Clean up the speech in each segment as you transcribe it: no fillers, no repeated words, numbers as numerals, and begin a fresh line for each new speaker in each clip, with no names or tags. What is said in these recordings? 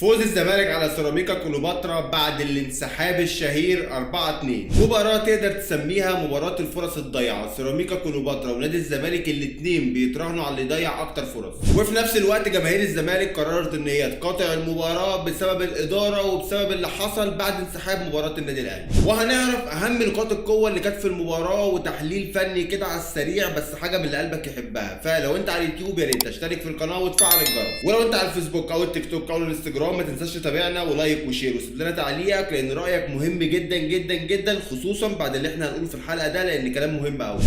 فوز الزمالك على سيراميكا كليوباترا بعد الانسحاب الشهير 4-2. مباراة تقدر تسميها مباراة الفرص الضايعة. سيراميكا كليوباترا ونادي الزمالك الاثنين بيتراهنوا على اللي يضيع اكتر فرص، وفي نفس الوقت جماهير الزمالك قررت ان هي تقاطع المباراة بسبب الإدارة وبسبب اللي حصل بعد انسحاب مباراة النادي الأهلي. وهنعرف اهم نقاط القوة اللي كانت في المباراة وتحليل فني كده على السريع، بس حاجة من اللي قلبك يحبها. فلو انت على اليوتيوب يا ريت تشترك في القناة وتفعل الجرس، ولو انت على الفيسبوك او التيك توك او الانستجرام ما تنساش تتابعنا و like و share وسيب لنا تعليقك، لان رايك مهم جدا جدا جدا، خصوصا بعد اللي احنا هنقوله في الحلقة ده، لان كلام مهم قوي.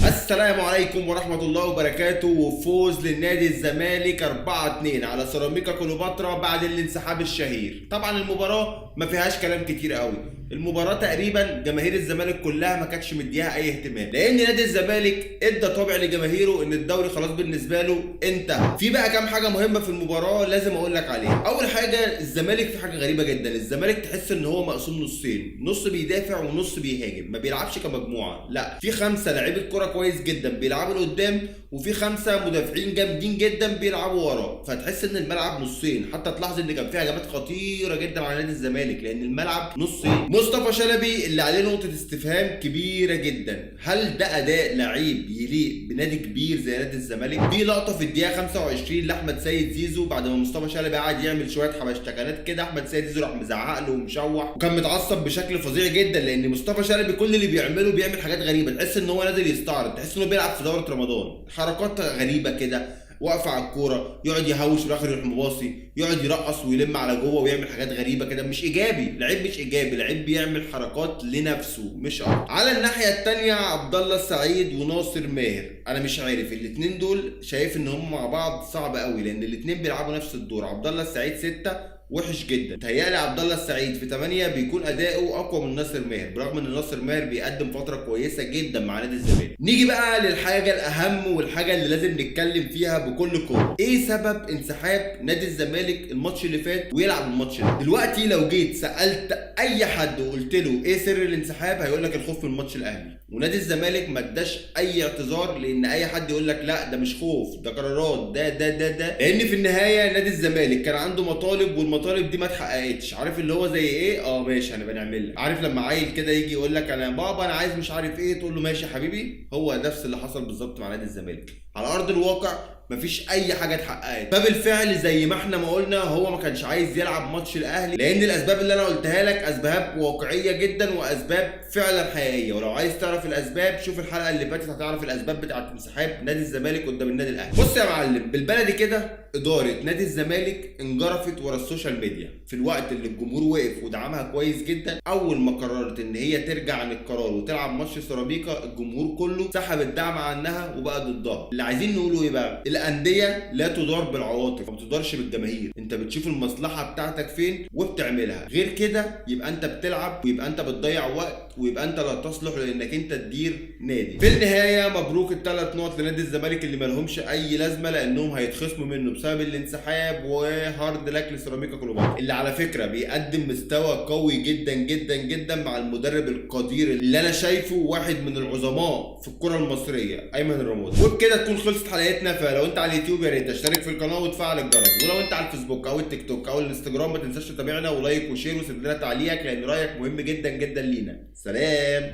السلام عليكم ورحمة الله وبركاته. وفوز للنادي الزمالك 4-2 على سيراميكا كليوباترا بعد الانسحاب الشهير. طبعا المباراة ما فيهاش كلام كتير قوي، المباراة تقريبا جماهير الزمالك كلها ما كانتش مديها اي اهتمام، لان نادي الزمالك ادى طابع لجماهيره ان الدوري خلاص بالنسبة له انتهى. في بقى كام حاجة مهمة في المباراة لازم اقول لك عليها. اول حاجة، الزمالك في حاجة غريبة جدا، الزمالك تحس ان هو مقسوم نصين، نص بيدافع ونص بيهاجم، ما بيلعبش كمجموعة. لا، في 5 لعيبة كرة كويس جدا بيلعبوا لقدام، وفي 5 مدافعين جامدين جدا بيلعبوا ورا، فتحس ان الملعب نصين. حتى تلاحظ ان كان في هجمات خطيرة جدا على نادي الزمالك لان الملعب نصين. مصطفى شلبي اللي عليه نقطة استفهام كبيرة جدا، هل ده اداء لعيب يليق بنادي كبير زي نادي الزمالك؟ في لقطة في الدقيقة 25 لاحمد سيد زيزو بعد ما مصطفى شلبي قعد يعمل شوية حبشتكنات كده، احمد سيد زيزو راح مزعق له ومشوح وكان متعصب بشكل فظيع جدا، لان مصطفى شلبي كل اللي بيعمله بيعمل حاجات غريبة، تحس ان هو نازل يستعرض، تحس انه بيلعب في دوره رمضان، حركات غريبة كده، واقفة على الكورة يقعد يهوش وفي الاخر يروح مباصي، يقعد يرقص ويلم على جوه ويعمل حاجات غريبة كده، مش ايجابي، لعيب مش ايجابي، لعيب بيعمل حركات لنفسه مش اكتر. على الناحية الثانية عبد الله السعيد وناصر ماهر، انا مش عارف الاثنين دول شايف ان هم مع بعض صعب قوي، لان الاثنين بيلعبوا نفس الدور. عبد الله السعيد 6 وحش جدا، تهيألي عبد الله السعيد في 8 بيكون اداؤه اقوى من ناصر ماهر، برغم ان ناصر ماهر بيقدم فترة كويسة جدا مع نادي الزمالك. نيجي بقى للحاجة الاهم والحاجة اللي لازم نتكلم فيها بكل قوة، ايه سبب انسحاب نادي الزمالك الماتش اللي فات ويلعب الماتش ده؟ دلوقتي لو جيت سالت اي حد وقلت له ايه سر الانسحاب هيقول لك الخوف من ماتش الاهلي، ونادي الزمالك ما اداش اي اعتذار، لان اي حد يقول لك لا ده مش خوف، ده قرارات، ده ده ده ده، لان في النهاية نادي الزمالك كان عنده مطالب والمطالب دي ما اتحققتش. عارف اللي هو زي ايه؟ ماشي هنبقى نعمل لك. عارف لما عيل كده يجي يقول لك انا بابا انا عايز مش عارف ايه، تقول له ماشي يا حبيبي. هو نفس اللي حصل بالظبط مع نادي الزمالك على ارض الواقع، مفيش اي حاجة اتحققت. فبالفعل زي ما احنا ما قلنا هو ما كانش عايز يلعب ماتش الاهلي، لان الاسباب اللي انا قلتها لك اسباب واقعية جدا واسباب فعلا حقيقية. ولو عايز تعرف الاسباب شوف الحلقة اللي فاتت، هتعرف الاسباب بتاعت انسحاب نادي الزمالك قدام النادي الاهلي. بص يا معلم، بالبلدي كده ادارة نادي الزمالك انجرفت ورا ال social media في الوقت اللي الجمهور وقف ودعمها كويس جدا. اول ما قررت ان هي ترجع عن القرار وتلعب ماتش سيراميكا، الجمهور كله سحب الدعم عنها وبقى ضدها. اللي عايزين نقوله ايه بقى؟ الاندية لا تدار بالعواطف، ما بتدارش بالجماهير، انت بتشوف المصلحة بتاعتك فين وبتعملها، غير كده يبقى انت بتلعب ويبقى انت بتضيع وقت ويبقى انت لا تصلح لانك انت تدير نادي. في النهاية مبروك ال3 نقط لنادي الزمالك اللي ما لهمش اي لازمه، لانهم هيتخصموا منه بسبب الانسحاب. و hard luck لسيراميكا كليوباترا اللي على فكرة بيقدم مستوى قوي جدا جدا جدا مع المدرب القدير اللي انا شايفه واحد من العظماء في الكره المصرية، ايمن الرمادي. وبكده تكون خلصت حلقتنا. فلو انت على اليوتيوب يا ريت تشترك في القناة وتفعل الجرس، ولو انت على الفيسبوك او التيك توك او الانستجرام ما تنساش تتابعنا و like و share وسيب لنا تعليقك، لان رايك مهم جدا جدا لينا. سلام.